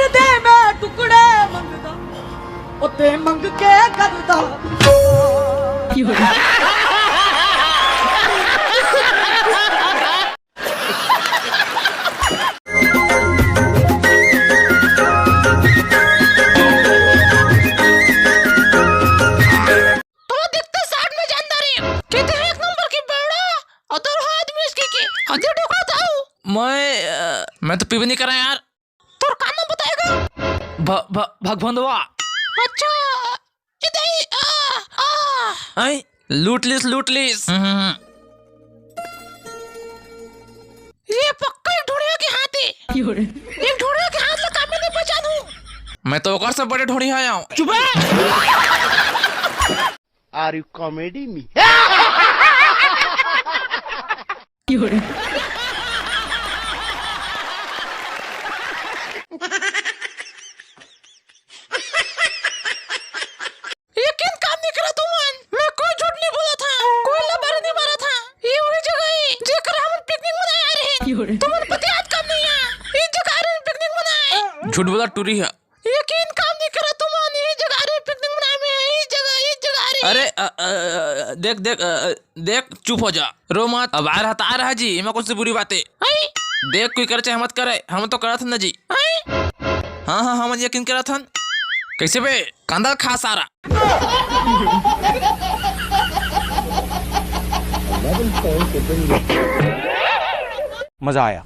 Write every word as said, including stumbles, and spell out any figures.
ते मैं टुकड़े मंगदा, ओ ते मंग के करदा। तो दिखते साठ में जानदारी, कहते हैं एक नंबर की बेवड़ा, और दो आदमी इसकी की, और दिल टुकड़ा था वो। मैं, अ, मैं तो पीबे नहीं करा यार। तोर का नाम बताएगा? भ-, भ-, भगभंदवा। अच्छा, इधर ही, आ, आ। आई, लूट लिस, लूट लिस। हम्म, हम्म, हम्म। ये पक्का एक ढोढ़िया के हाथ है। एक ढोढ़िया के हाथ ला का मैं नहीं पहचानूं। मैं तो ओकर से बड़े ढोढ़िया आया हूँ। चुप है। Are you comedy me? लेकिन काम नहीं करा तुमन। मैं कोई झूठ नहीं बोला था, कोई लबारी नहीं मारा था। ये वही जगह है जेकर हमन पिकनिक मनाए आ रहे हैं। तुमन पते आज काम नहीं है, इस जगह आ रहे पिकनिक मनाए। झूठ बोला टूरी है। यकीन काम नहीं करा तुमन, ये जगह आ रहे पिकनिक मनाए में, इस जगह, इस जगह आ रहे। अरे, अ, अ, देख, देख, अ, देख, चुप हो जा, रो मत। अब आ रहा तो आ रहा जी, एमा कौन सी बुरी बात है? आई? देख, कोई करे चाहे मत करे, हम तो करत हन ना जी। आई? हाँ, हाँ, हम यकीन करत हन। कैसे बे? कांदा खा सारा। मजा आया।